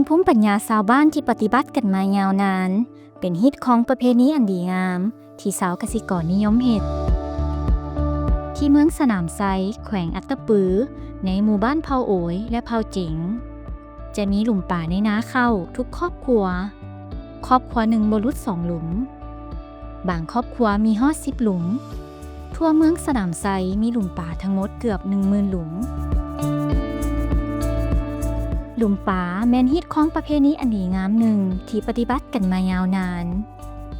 ພູມປັນຍາຊາວບ້ານທີ່ປະຕິບັດກັນມາຍາວນານ ເປັນຮີດຄອງປະເພນີອັນດີງາມ ທີ່ຊາວກະສິກອນນິຍົມເຮັດ. ທີ່ເມືອງສະໜາມໄຊ, ແຂວງອັດຕະປື, ໃນໝູ່ບ້ານເຜົ່າໂອຍ ແລະ ເຜົ່າເຈັງ ຈະມີຫຼຸມປາໃນນາເຂົ້າທຸກຄອບຄົວ. ຄອບຄົວໜຶ່ງບໍ່ຫຼຸດສອງຫຼຸມ. ບາງຄອບຄົວມີຮອດສິບຫຼຸມ. ທົ່ວເມືອງສະໜາມໄຊມີຫຼຸມປາທັງໝົດເກືອບໜຶ່ງໝື່ນຫຼຸມ. ຫຼຸມປາແມ່ນຮີດຄອງປະເພນີອັນດີງາມໜຶ່ງທີ່ປະຕິບັດກັນມາຍາວນານ.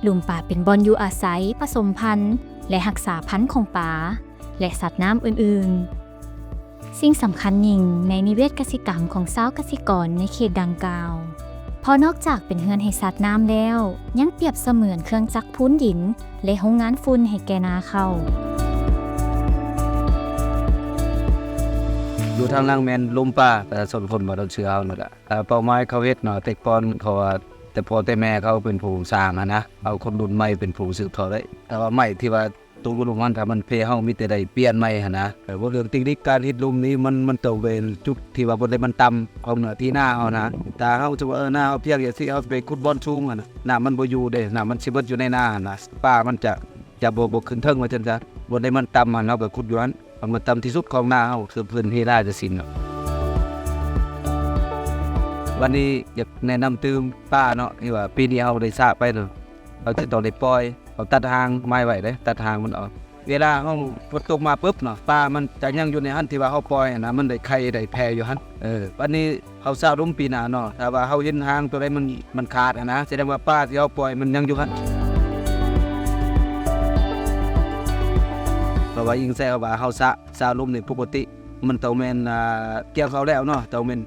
ຫຼຸມປາເປັນບ່ອນຢູ່ອາໄສ, ປະສົມພັນ ແລະ ຮັກສາພັນຂອງປາ ແລະ ສັດນ້ຳອື່ນໆ. ສິ່ງສຳຄັນຍິ່ງໃນນິເວດກະສິກຳຂອງຊາວກະສິກອນໃນເຂດດັ່ງກ່າວ ເພາະນອກຈາກເປັນເຮືອນໃຫ້ສັດນ້ຳແລ້ວ ຍັງປຽບສະເໝືອນເຄື່ອງຈັກພູນດິນ ແລະ ໂຮງງານຝຸ່ນໃຫ້ແກ່ນາເຂົ້າ. ຢູ່ທາງຫຼັງແມ່ນຫຼຸມປາ ປະຊາຊົນຄົນບ້ານດອນເສືອເຮົານີ້ແຫຼະ. ເປົ້າໝາຍເຂົາເຮັດເນາະ ແຕ່ກ່ອນເຂົາວ່າ ແຕ່ພໍ່ແຕ່ແມ່ເຂົາເປັນຜູ້ສ້າງຫັ້ນນະ ເອົາຄົນລຸ້ນໃໝ່ເປັນຜູ້ສືບທອດໄດ້. ແຕ່ວ່າໄມ້ທີ່ວ່າ ຕົກຢູ່ລຸ່ມຫັ້ນ ຖ້າມັນເພ ເຮົາມີແຕ່ໄດ້ປ່ຽນໃໝ່ຫັ້ນນະ. ເອີ ເວົ້າເລື່ອງເຕັກນິກການເຮັດຫຼຸມນີ້ ມັນ ມັນຕ້ອງເປັນຈຸດທີ່ວ່າບ່ອນໃດມັນຕ່ຳຂອງເນື້ອທີ່ນາເຮົານະ. ຖ້າເຮົາ ສົມມຸດວ່າ ເອີ ນາເຮົາພຽງຈັ່ງຊີ້ ເຮົາໄປຂຸດບ່ອນສູງຫັ້ນນະ ນ້ຳມັນບໍ່ຢູ່ເດ້ ນ້ຳມັນຊິເບິດຢູ່ໃນນາຫັ້ນນະ ປາມັນຈະ ຈະບໍ່ ບໍ່ຂຶ້ນເທິງວ່າຊັ້ນຊະ. ບ່ອນໃດມັນຕ່ຳຫັ້ນ ເຮົາກໍຂຸດຢູ່ຫັ້ນ ມັນຕ່ຳທີ່ສຸດຂອງນາເຮົາ ຄືພື້ນທີ່ນາຈະສິ້ນເນາະ. ວັນນີ້ຢາກແນະນຳຕື່ມປາເນາະ ທີ່ວ່າປີນີ້ເຮົາໄດ້ສະໄປເນາະ ເຮົາຈະຕ້ອງໄດ້ປ່ອຍ ເຮົາຕັດຫາງໝາຍໄວ້ເດ້ ຕັດຫາງມັນອອກ. ເວລາເຮົາຝົນຕົກມາປຶບເນາະ ປາມັນຈະຍັງຢູ່ໃນຫັ້ນ ທີ່ວ່າເຮົາປ່ອຍຫັ້ນນະ ມັນໄດ້ໄຂ່ໄດ້ແຜ່ຢູ່ຫັ້ນ. ເອີ ບັດນີ້ເຮົາສະຫຼຸມປີໜ້າເນາະ ຖ້າວ່າເຮົາເຫັນຫາງໂຕໃດມັນ ມັນຂາດຫັ້ນນະ ສະແດງວ່າປາທີ່ເຮົາປ່ອຍມັນຍັງຢູ່ຫັ້ນ. ເພາະວ່າອີງໃສ່ວ່າເຮົາສະ ສະຫຼຸມນີ້ປົກກະຕິ ມັນຕ້ອງແມ່ນ ອ່າ ກ່ຽວເຂົ້າແລ້ວເນາະ ຕ້ອງແມ່ນ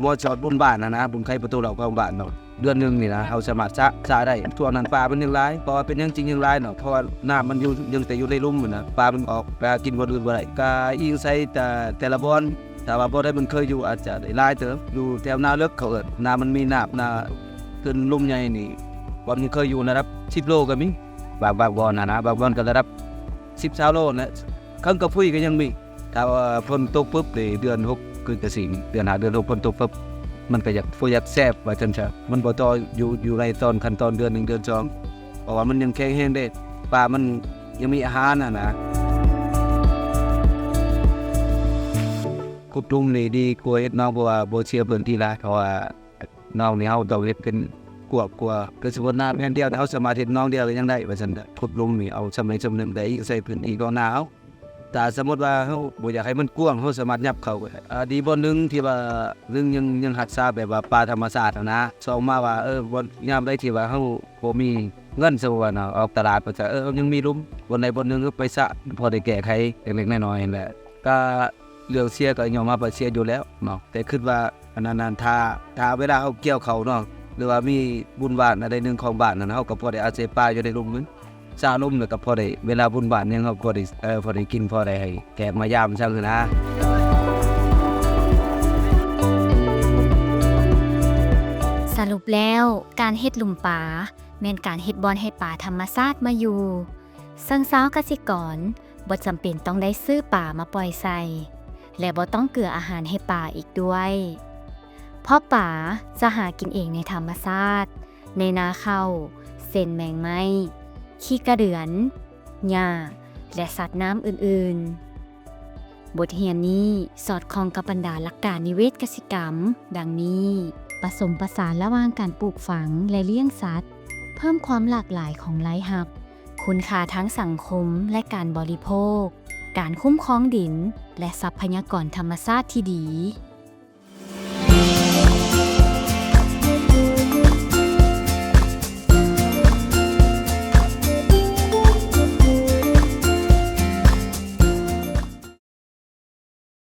ບໍ່ຊອດບຸນບ້ານຫັ້ນນະ ບຸນໄຂປະຕູເຫຼົ່າຂອງບ້ານເນາະ ເດືອນໜຶ່ງນີ້ນະ ເຮົາສາມາດສະ ສະໄດ້. ຊ່ວງນັ້ນປາມັນຍັງຫຼາຍ ເພາະວ່າເປັນຫຍັງຈຶ່ງຍັງຫຼາຍເນາະ ເພາະວ່ານ້ຳມັນຢູ່ ຍັງແຕ່ຢູ່ໃນຫຼຸມຫັ້ນນະ ປາມັນອອກໄປຫາກິນບ່ອນອື່ນບໍ່ໄດ້. ກະອີງໃສ່ແຕ່ ແຕ່ລະບ່ອນ ຖ້າວ່າບ່ອນໃດມັນເຄີຍຢູ່ ອາດຈະໄດ້ຫຼາຍເຕີບ. ຢູ່ແຖວນາເລິກເຂົາເອີ້ນ ນ້ຳມັນມີນ້ຳ ນາຂຶ້ນຫຼຸມໃຫຍ່ນີ້ ບ່ອນທີ່ເຄີຍຢູ່ລະດັບສິບໂລກໍມີ ບາງ ບາງບ່ອນຫັ້ນນະ ບາງບ່ອນກໍລະດັບສິບ ຊາວໂລຫັ້ນແຫຼະ. ເຄິ່ງກະພຸ້ຍກໍຍັງມີ. ຖ້າວ່າຝົນຕົກປຶບນີ້ ເດືອນຫົກຄືກະຊິ ເດືອນຫ້າ ເດືອນຫົກ ຝົນຕົກປຶບ ມັນກໍຢາກ ບໍ່ຢາກແຊບວ່າຊັ້ນຊະ ມັນບໍ່ຕໍ່ຢູ່ ຢູ່ໃນຕອນ ຂັ້ນຕອນເດືອນໜຶ່ງ ເດືອນສອງ ເພາະວ່າມັນຍັງແຂງແຮງເດ້ ປາມັນຍັງມີອາຫານຫັ້ນນະ. ຂຸດຫຼຸມນີ້ດີກວ່າເຮັດໜອງ ເພາະວ່າບໍ່ເສຍພື້ນທີ່ຫຼາຍ ເພາະວ່າໜອງນີ້ເຮົາຕ້ອງເຮັດເປັນກວ້າງກວ່າ ຄືສົມມຸດນາແຜ່ນດຽວ ເຮົາສາມາດເຮັດໜອງດຽວກໍຍັງໄດ້ວ່າຊັ້ນ. ຂຸດຫຼຸມນີ້ເອົາສ່ຳໃດສ່ຳໜຶ່ງ ແຕ່ອີງໃສ່ພື້ນທີ່ຂອງນາເຮົາ. ຖ້າສົມມຸດວ່າເຮົາບໍ່ຢາກໃຫ້ມັນກວ້າງ ເຮົາສາມາດຫຍັບເຂົ້າກໍໄດ້. ອາ ດີບ່ອນໜຶ່ງທີ່ວ່າຍັງ ຍັງ ຍັງຮັກສາແບບວ່າປ່າທຳມະຊາດຫັ້ນນະ. ສອງມາວ່າ ເອີ ບ່ອນ ຍາມໃດທີ່ວ່າເຮົາບໍ່ມີເງິນ ສົມມຸດວ່າເນາະ ອອກຕະຫຼາດ ເພິ່ນຈະ ເອີ ຍັງມີຫຼຸມ ບ່ອນໃດບ່ອນໜຶ່ງໄປສະ ພໍໄດ້ແກ້ໄຂເລັກໆນ້ອຍໆຫັ້ນແຫຼະ. ກະເລື່ອງເສຍກໍຍອມຮັບວ່າເສຍຢູ່ແລ້ວເນາະ ແຕ່ຄິດວ່າ ອັນນັ້ນ ອັນ ຖ້າ ຖ້າເວລາເຮົາກ່ຽວເຂົ້າເນາະ ຫຼືວ່າມີບຸນບ້ານອັນໃດໜຶ່ງຂອງບ້ານນັ້ນ ເຮົາກໍພໍໄດ້ອາໄສປາຢູ່ໃນລຸ່ມນັ້ນ ສະລົມ ແລ້ວກໍພໍໄດ້ ເວລາບຸນບ້ານຫຍັງ ເຮົາກໍໄດ້ ເອີ ພໍໄດ້ກິນ ພໍໄດ້ໃຫ້ແຂກມາຢາມຊັ້ນນະ. ສະຫຼຸບແລ້ວ ການເຮັດຫຼຸມປາ ແມ່ນການເຮັດບ່ອນໃຫ້ປາທຳມະຊາດມາຢູ່ ເຊິ່ງຊາວກະສິກອນບໍ່ຈຳເປັນຕ້ອງໄດ້ຊື້ປາມາປ່ອຍໃສ່ ແລະ ບໍ່ຕ້ອງເກືອອາຫານໃຫ້ປາອີກດ້ວຍ ເພາະປາຈະຫາກິນເອງໃນທຳມະຊາດ ໃນນາເຂົ້າ ເຊັ່ນ ແມງໄມ້, ຂີ້ກະເດືອນ, ຫຍ້າ ແລະ ສັດນ້ຳອື່ນໆ. ບົດຮຽນນີ້ສອດຄ່ອງກັບບັນດາຫຼັກການນິເວດກະສິກຳ ດັ່ງນີ້: ປະສົມປະສານລະຫວ່າງການປູກຝັງ ແລະ ລ້ຽງສັດ, ເພີ່ມຄວາມຫຼາກຫຼາຍຂອງລາຍຮັບ, ຄຸນຄ່າທາງສັງຄົມ ແລະ ການບໍລິໂພກ, ການຄຸ້ມຄອງດິນ ແລະ ຊັບພະຍາກອນທຳມະຊາດທີ່ດີ.